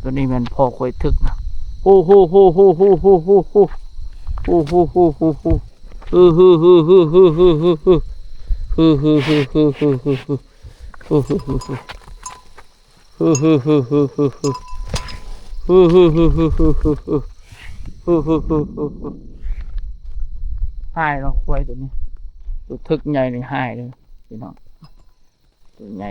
ໂຕນີ້ແມ່ນພໍ່ຂ້ອຍຖືກນະ. ໂອ້ໂຫ ໂອ້ໂຫ ໂອ້ໂຫ ໂອ້ໂຫ ໂອ້ໂຫ ໂອ້ໂຫ ໂອ້ໂຫ ຮ້າຍເນາະ ຄວາຍໂຕນີ້ ໂຕເຖິກໃຫຍ່ນີ້ຮ້າຍເດີພີ່ນ້ອງ. ໂຕໃຫຍ່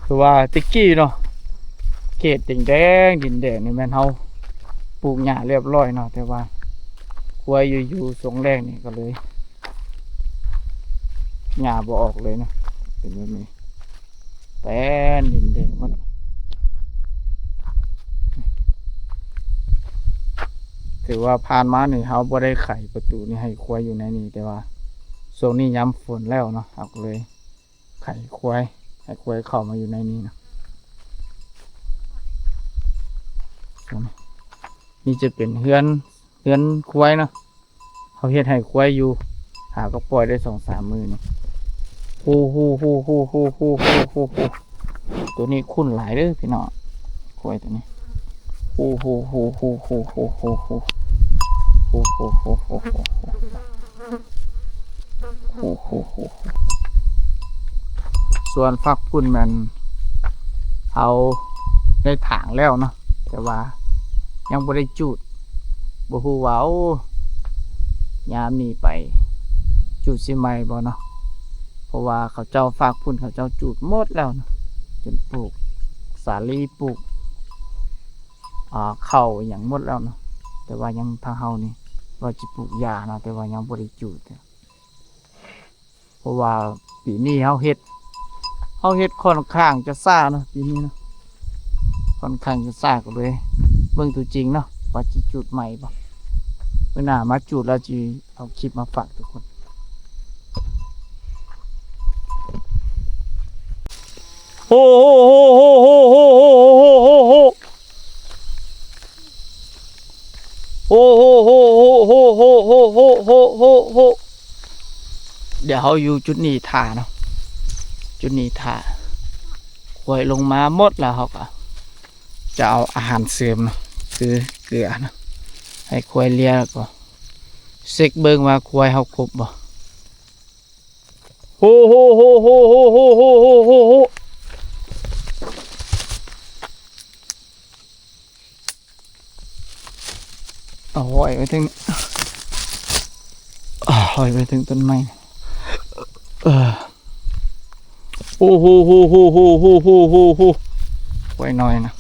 ຄືວ່າແຕ່ກີ້ເນາະ ເຂດແດງໆ ດິນແດງນີ້ແມ່ນເຮົາປູກຫຍ້າລຽບລ້ອຍເນາະ ແຕ່ວ່າ ຄວາຍຢູ່ໆ ຊ່ວງແລ້ງນີ້ກໍເລີຍຫຍ້າບໍ່ອອກເລີຍນະ ເປັນແບບນີ້ ແປ້ນດິນແດງໝົດ. ຖືວ່າຜ່ານມານີ້ເຮົາບໍ່ໄດ້ໄຂປະຕູນີ້ໃຫ້ຄວາຍຢູ່ໃນນີ້ ແຕ່ວ່າຊ່ວງນີ້ຍາມຝົນແລ້ວເນາະ ເຮົາກໍເລີຍໄຂຄວາຍ ໃຫ້ຄວາຍເຂົ້າມາຢູ່ໃນນີ້ນະ. ນີ້ຈະເປັນເຮືອນ ເຮືອນຄວາຍເນາະ ເຮົາເຮັດໃຫ້ຄວາຍຢູ່ ຫາກໍປ່ອຍໄດ້ສອງສາມມື້ນີ້. ໂຫ ໂຫ ໂຫ ໂຕນີ້ຂຸ້ນຫຼາຍເດີພີ່ນ້ອງ ຄວາຍໂຕນີ້. ໂຫ ໂຫ ໂຫ ໂຫ ໂຫ ໂຫ ໂຫ ໂຫ ໂຫ ໂຫ ໂຫ ໂຫ ໂຫ ໂຫ ໂຫ ໂຫ ໂຫ ໂຫ ສ່ວນຟາກພຸ້ນແມ່ນເຮົາໄດ້ຖາງແລ້ວເນາະ ແຕ່ວ່າຍັງບໍ່ໄດ້ຈູດ ບໍ່ຮູ້ວ່າ ໂອ້ ຍາມນີ້ໄປຈູດຊິໃໝ່ບໍ່ເນາະ ເພາະວ່າເຂົາເຈົ້າ ຟາກພຸ້ນເຂົາເຈົ້າຈູດໝົດແລ້ວເນາະ ຈົນປູກສາລີ ປູກ ອ່າ ເຂົ້າອີ່ຫຍັງໝົດແລ້ວເນາະ ແຕ່ວ່າຍັງ ທາງເຮົານີ້ວ່າຊິປູກຢາເນາະ ແຕ່ວ່າຍັງບໍ່ໄດ້ຈູດ ເພາະວ່າປີນີ້ເຮົາເຮັດ ເຮົາເຮັດຂ້ອນຂ້າງຈະຊ້າເນາະ ປີນີ້ເນາະ ຂ້ອນຂ້າງຈະຊ້າ ກໍເລີຍເບິ່ງຕົວຈິງເນາະ ວ່າຊິຈູດໃໝ່ບໍ່. ມື້ໜ້າມາຈູດແລ້ວຊິເອົາຄລິບມາຝາກທຸກຄົນ. ໂຫ ໂຫ ໂຫ ໂຫ ໂຫ ໂຫ ໂຫ ດຽວເຮົາຢູ່ຈຸດນີ້ຖ້າເນາະ ຈຸດນີ້ຖ້າ ຄວາຍລົງມາໝົດແລ້ວ ເຮົາກໍຈະເອົາອາຫານເສີມເນາະ ຄືເກືອເນາະ ໃຫ້ຄວາຍເລຍ ແລ້ວກໍເຊັກເບິ່ງວ່າຄວາຍເຮົາຄົບບໍ່. ໂຫ ໂຫ ໂຫ ໂຫ ໂຫ ໂຫ ໂຫ ໂຫ ໂຫ ເອົາຫ້ອຍໄວ້ເທິງ ຫ້ອຍໄວ້ເທິງຕົ້ນໄມ້ ເອີ ໂອ້ໂຫ ໂຫ ໂຫ ໂຫ ໂຫ ໂຫ ໂຫ ໂຫ ຄວາຍນ້ອຍນະ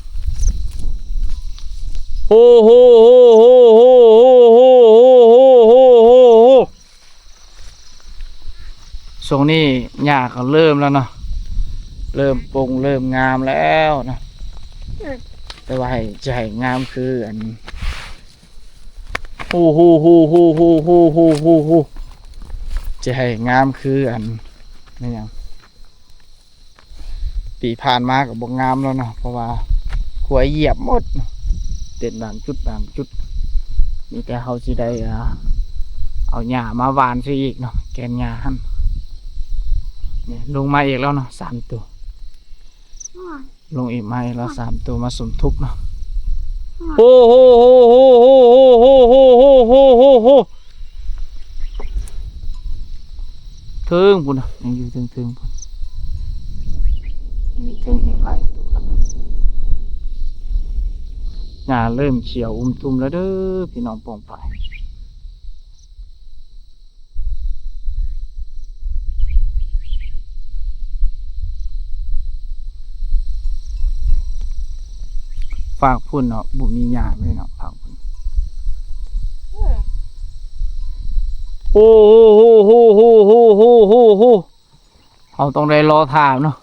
ໂອ້ໂຫ ໂຫ ໂຫ ໂຫ ໂຫ ໂຫ ໂຫ ໂຫ ໂຫ ໂຫ ໂຫ ຊ່ວງນີ້ຫຍ້າກໍເລີ່ມແລ້ວເນາະ ເລີ່ມປົ່ງເລີ່ມງາມແລ້ວນະ ແຕ່ວ່າໃຫ້ ຈະໃຫ້ງາມຄືອັນ ໂອ້ໂຫ ໂຫ ໂຫ ໂຫ ໂຫ ໂຫ ໂຫ ໂຫ ຈະໃຫ້ງາມຄືອັນ ແມ່ນຫຍັງ ປີຜ່ານມາກໍບໍ່ງາມແລ້ວເນາະ ເພາະວ່າຄວາຍຢຽບໝົດເນາະ ເຕັນບາງຈຸດບາງຈຸດ ມີແຕ່ເຮົາຊິໄດ້ ອ່າ ເອົາຫຍ້າມາຫວ່ານໃສ່ອີກເນາະ ແກ່ນຫຍ້າຫັ້ນ. ນີ້ລົງມາອີກແລ້ວເນາະ ສາມໂຕ ລົງອີກມາອີກແລ້ວ ສາມໂຕ ມາສົມທົບເນາະ. ໂອ້ໂຫ ໂອ້ໂຫ ໂອ້ໂຫ ເທິງພຸ້ນນະ ຍັງຢູ່ເທິງໆ ພຸ້ນ ມີເທິງອີກຫຼາຍໂຕ. ຫຍ້າເລີ່ມຂຽວອຸ້ມຕຸ້ມແລ້ວເດີ ພີ່ນ້ອງປ້ອງປາຍ. ຟາກພຸ້ນເນາະ ບໍ່ມີຫຍ້າເລີຍເນາະ ຟາກພຸ້ນ. ໂອ້ໂຫ ໂອ້ໂຫ ໂອ້ໂຫ ໂອ້ໂຫ ໂອ້ໂຫ ເຮົາຕ້ອງໄດ້ລໍຖ້າເນາະ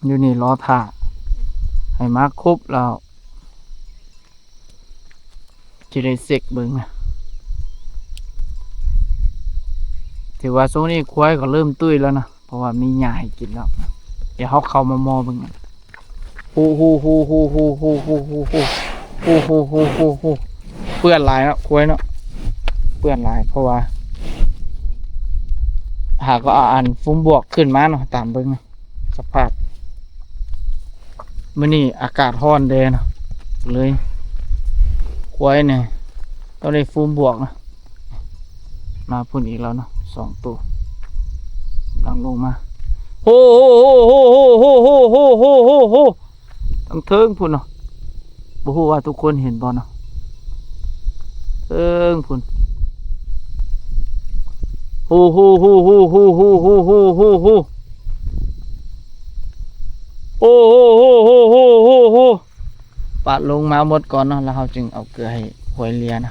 ຢູ່ນີ້ລໍຖ້າໃຫ້ມາຄົບແລ້ວ ຊິໄດ້ເຊັກເບິ່ງນະ. ຖືວ່າຊ່ວງນີ້ຄວາຍກໍເລີ່ມຕຸ້ຍແລ້ວນະ ເພາະວ່າມີຫຍ້າໃຫ້ກິນແລ້ວ. ດຽວເຮົາເຂົ້າມາມໍ່ເບິ່ງນະ. ໂອ້ໂຫ ໂອ້ໂຫ ເປື້ອນຫຼາຍເນາະ ຄວາຍເນາະ ເປື້ອນຫຼາຍ ເພາະວ່າຫາກໍເອົາອັນຟຸມບວກຂຶ້ນມາເນາະ ຕາມເບິ່ງນະ. ສະພາບມື້ນີ້ອາກາດຮ້ອນແດ່ເນາະ ເລີຍຄວາຍນີ້ຕ້ອງໄດ້ຟູມບວກນະ. ມາພຸ້ນອີກແລ້ວເນາະ ສອງໂຕກຳລັງລົງມາ. ໂຫ ໂຫ ໂຫ ທາງເທິງພຸ້ນເນາະ. ບໍ່ຮູ້ວ່າທຸກຄົນເຫັນບໍ່ເນາະ ເທິງພຸ້ນ. ໂຫ ໂຫ ໂຫ ໂຫ ໂຫ ໂຫ ໂຫ ໂຫ ໂຫ ໂຫ ໂຫ ປາດລົງມາໝົດກ່ອນເນາະ ແລ້ວເຮົາຈຶ່ງເອົາເກືອໃຫ້ຄວາຍເລຍນະ.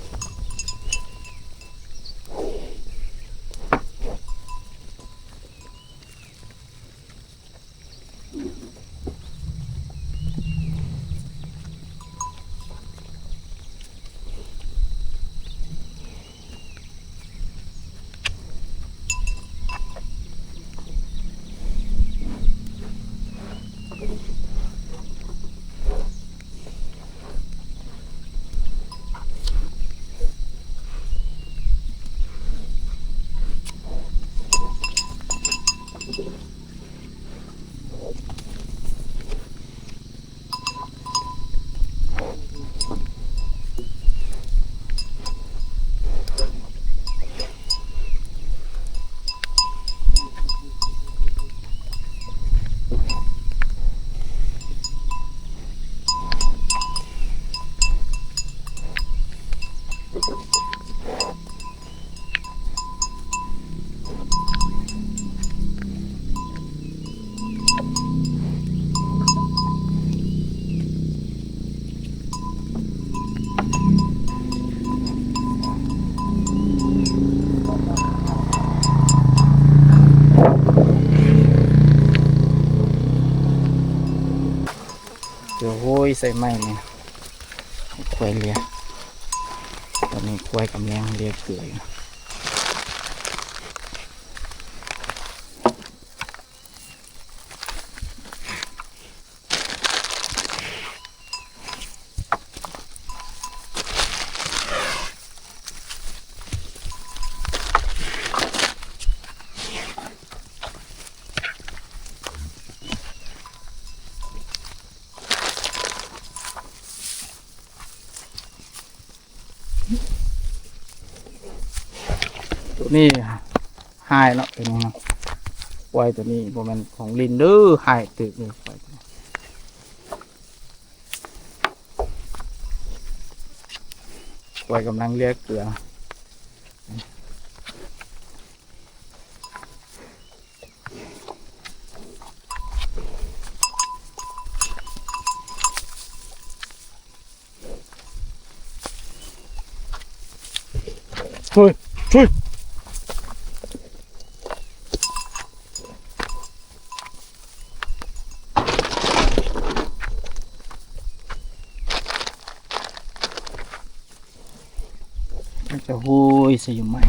ໃສ່ໄມ້ນີ້ ຄວາຍເລຍ. ຕອນນີ້ຄວາຍກຳລັງເລເກືອຢູ່. ໂຕນີ້ຮ້າຍເນາະ ໂຕນີ້ເນາະ. ຄວາຍໂຕນີ້ບໍ່ແມ່ນຂອງຫຼິ້ນເດີ ຮ້າຍຕຶກເດີ ຄວາຍໂຕນີ້. ຄວາຍກຳລັງເລເກືອ. ເຮີ້ຍ ເຮີ້ຍ ມັນຈະໂຫຍໃສ່ຢູ່ໄໝ້.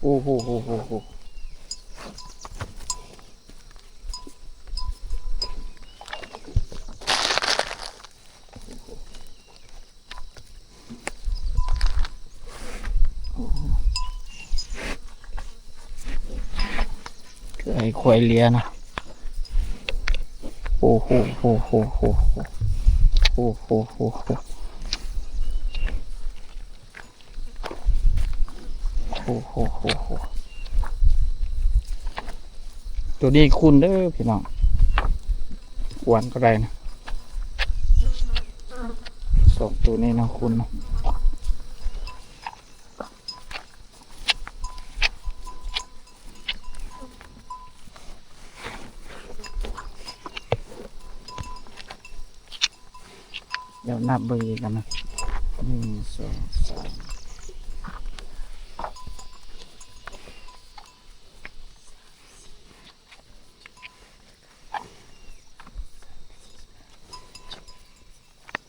ໂອ້ໂຫ ໂຫ ໂຫ ໂຫ. ຄືໄອ້ຄວາຍເລຍນະ. ໂອ້ໂຫ ໂອ້ໂຫ ໂອ້ໂຫ ໂອ້ໂຫ ໂອ້ໂຫ. ໂອ້ໂຫ ໂອ້ໂຫ ໂຕນີ້ຄຸນເດີພີ່ນ້ອງ ກວນກໍໄດ້ນະ. ສອງໂຕນີ້ນະ ຄຸນນະ. ດຽວນັບເບິ່ງອີກກັນນະ ໜຶ່ງ ສອງ ສາມ.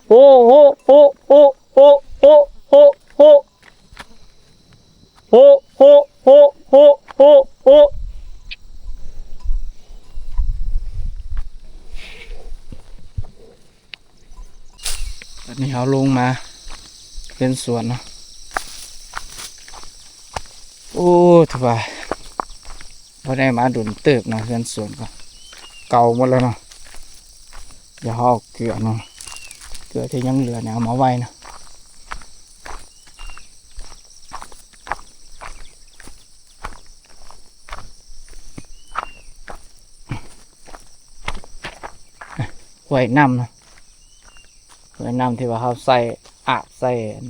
ໂອ້ໂຫ ໂອ້ໂຫ ໂອ້ໂຫ ໂອ້ໂຫ. ອັນນີ້ເຮົາລົງມາເປັນສວນເນາະ. ໂອ້ ຖືວ່າບໍ່ໄດ້ມາດົນເຕີບເນາະ ເຮືອນສວນກໍເກົ່າໝົດແລ້ວເນາະ. ດຽວເຮົາເອົາເກືອເນາະ ເກືອທີ່ຍັງເຫຼືອນີ້ເອົາມາໄວ້ເນາະ. ຫ້ວຍນ້ຳນະ ຫ້ວຍນ້ຳທີ່ວ່າເຮົາໃສ່ອາບໃສ່ ອັນ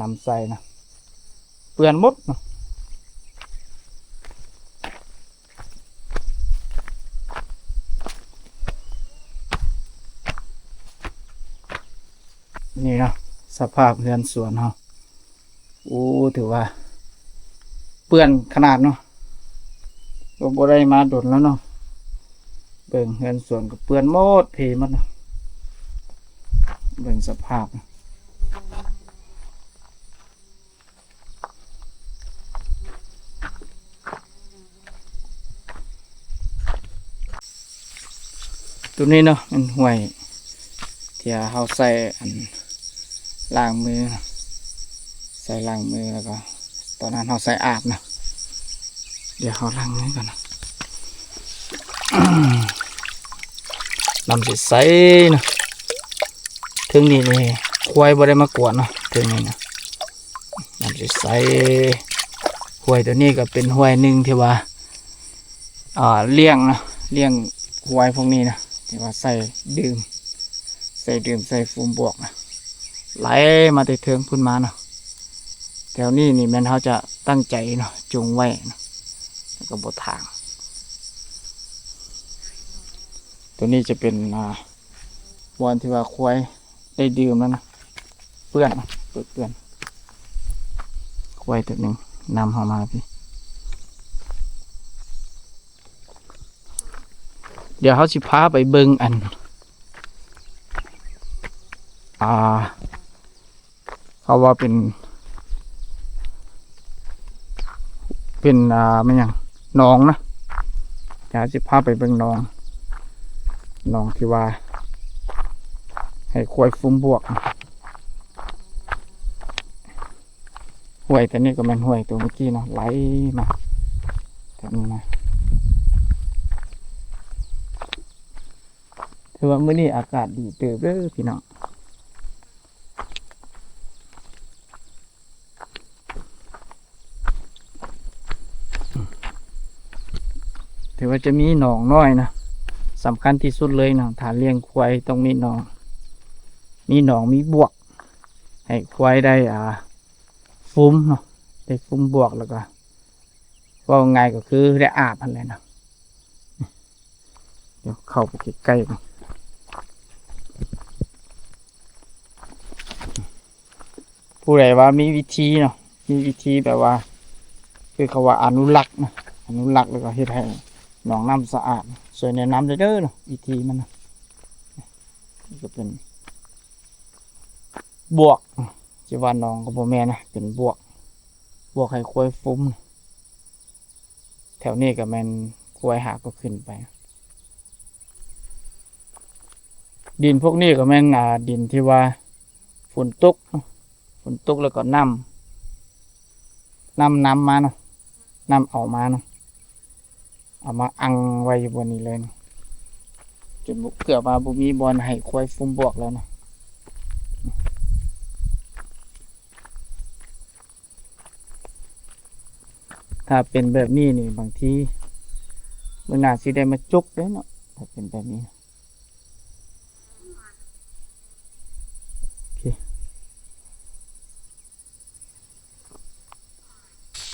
ນ້ຳໃສ່ນະ ເປື້ອນໝົດເນາະ. ນີ້ເນາະ ສະພາບເຮືອນສວນເຮົາ. ໂອ້ ຖືວ່າເປື້ອນຂະໜາດເນາະ ກໍບໍ່ໄດ້ມາດົນແລ້ວເນາະ. ເບິ່ງເຮືອນສວນກໍເປື້ອນໝົດເພໝົດເນາະ ເບິ່ງສະພາບ. ໂຕນີ້ເນາະ ແມ່ນຫ້ວຍທີ່ເຮົາໃສ່ ອັນ ລ້າງມື ໃສ່ລ້າງມື ແລ້ວກໍຕອນນັ້ນເຮົາໃສ່ອາບນະ. ດຽວເຮົາລ້າງມືກ່ອນນະ. ນ້ຳໃສໆເນາະ. ເທິງນີ້ນີ້ຄວາຍບໍ່ໄດ້ມາກວນເນາະ ເທິງນີ້ນະ ນ້ຳໃສໆ. ຫ້ວຍໂຕນີ້ກໍເປັນຫ້ວຍໜຶ່ງທີ່ວ່າ ອ່າ ລ້ຽງນະ ລ້ຽງຄວາຍພວກນີ້ນະ ທີ່ວ່າໃສ່ດື່ມ ໃສ່ດື່ມ ໃສ່ຟູມບວກນະ ໄຫຼມາແຕ່ເທິງພຸ້ນມາເນາະ. ແຖວນີ້ນີ້ແມ່ນເຮົາຈະຕັ້ງໃຈເນາະ ຈູງໄວ້ນະ ແລ້ວກໍບໍ່ຖາງ. ໂຕນີ້ຈະເປັນ ອ່າ ບ່ອນທີ່ວ່າຄວາຍໄດ້ດື່ມແລ້ວນະ ເປື້ອນນະ ເປື້ອນ ຄວາຍໂຕໜຶ່ງນຳເຮົາມາພີ້. ດຽວເຮົາຊິພາໄປເບິ່ງອັນ ອ່າ ເຂົາວ່າເປັນ ເປັນ ອ່າ ແມ່ນຫຍັງ ໜອງນະ. ດຽວເຮົາຊິພາໄປເບິ່ງໜອງ ໜອງທີ່ວ່າໃຫ້ຄວາຍຟູມບວກ. ຫ້ວຍໂຕນີ້ກໍແມ່ນຫ້ວຍໂຕເມື່ອກີ້ເນາະ ໄຫຼມາແບບນີ້ນະ. ຖືວ່າມື້ນີ້ອາກາດດີເຕີບເດີພີ່ນ້ອງ. ຖືວ່າຈະມີໜອງນ້ອຍນະ ສຳຄັນທີ່ສຸດເລີຍນະ ຖ້າລ້ຽງຄວາຍຕ້ອງມີໜອງ ມີໜອງມີບວກ ໃຫ້ຄວາຍໄດ້ ອ່າ ຟູມເນາະ ໄດ້ຟູມບວກ ແລ້ວກໍເວົ້າງ່າຍກໍຄືໄດ້ອາບຫັ້ນແຫຼະນະ. ດຽວເຂົ້າໄປໃກ້ໆ ຜູ້ໃດວ່າມີວິທີເນາະ ມີວິທີແບບວ່າ ຄືເຂົາວ່າອະນຸລັກນະ ອະນຸລັກ ແລ້ວກໍເຮັດໃຫ້ໜອງນ້ຳສະອາດ ຊ່ວຍແນະນຳໄດ້ເດີເນາະ ວິທີມັນນະ. ນີ້ກໍເປັນບວກ ຈະວ່າໜອງກໍບໍ່ແມ່ນນະ ເປັນບວກ ບວກໃຫ້ຄວາຍຟຸມ. ແຖວນີ້ກໍແມ່ນຄວາຍຫາກໍຂຶ້ນໄປ. ດິນພວກນີ້ກໍແມ່ນ ອ່າ ດິນທີ່ວ່າຝົນຕົກເນາະ ຝົນຕົກແລ້ວກໍນ້ຳ ນ້ຳນຳມາເນາະ ນ້ຳເອົາມາເນາະ ເອົາມາອັ່ງໄວ້ຢູ່ບ່ອນນີ້ເລີຍ ຈົນເກືອບວ່າບໍ່ມີບ່ອນໃຫ້ຄວາຍຟຸມບວກແລ້ວເນາະ. ຖ້າເປັນແບບນີ້ນີ້ ບາງທີມື້ໜ້າຊິໄດ້ມາຈົກເດ້ເນາະ ຖ້າເປັນແບບນີ້.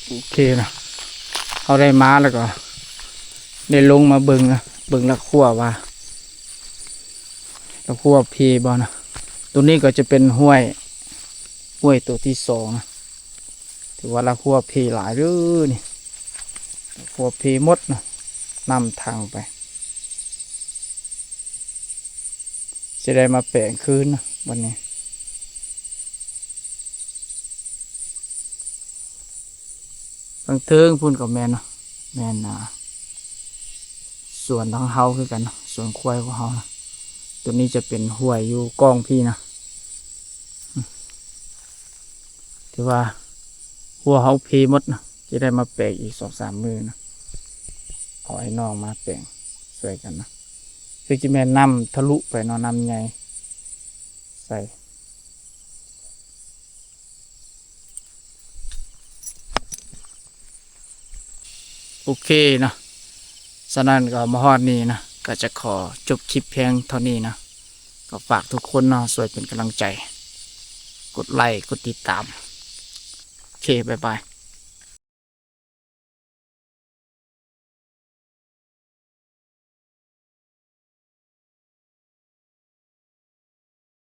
ໂອເຄ ໂອເຄນະ ເຮົາໄດ້ມາແລ້ວກໍໄດ້ລົງມາເບິ່ງນະ ເບິ່ງລາກຮົ້ວວ່າ ລາກຮົ້ວເພບໍ່ນະ. ໂຕນີ້ກໍຈະເປັນຫ້ວຍ ຫ້ວຍໂຕທີສອງນະ ຖືວ່າລາກຮົ້ວເພຫຼາຍເດີນີ້ ລາກຮົ້ວເພໝົດນະ ນ້ຳທັງໄປ. ຊິໄດ້ມາແປງຄືນນະບັດນີ້. ທາງເທິງພຸ້ນກໍແມ່ນເນາະ ແມ່ນ ອ່າ ສວນຂອງເຮົາຄືກັນເນາະ ສວນຄວາຍຂອງເຮົານະ. ໂຕນີ້ຈະເປັນຫ້ວຍຢູ່ກ້ອງພີ້ນະ ຖືວ່າຮົ້ວເຮົາເພໝົດນະ ຈະໄດ້ມາແປງອີກສອງສາມມື້ນະ ເອົາອ້າຍນ້ອງມາແປງຊ່ວຍກັນນະ. ຄືຈະແມ່ນນ້ຳທະລຸໄປເນາະ ນ້ຳໃຫຍ່ໃສ່. ໂອເຄເນາະ ສະນັ້ນກໍມາຮອດນີ້ນະ ກໍຈະຂໍຈົບຄລິບພຽງເທົ່ານີ້ນະ. ກໍຝາກທຸກຄົນເນາະ ຊ່ວຍເປັນກຳລັງໃຈ ກົດໄລ ກົດຕິດຕາມ. ໂອເຄ ບາຍບາຍ.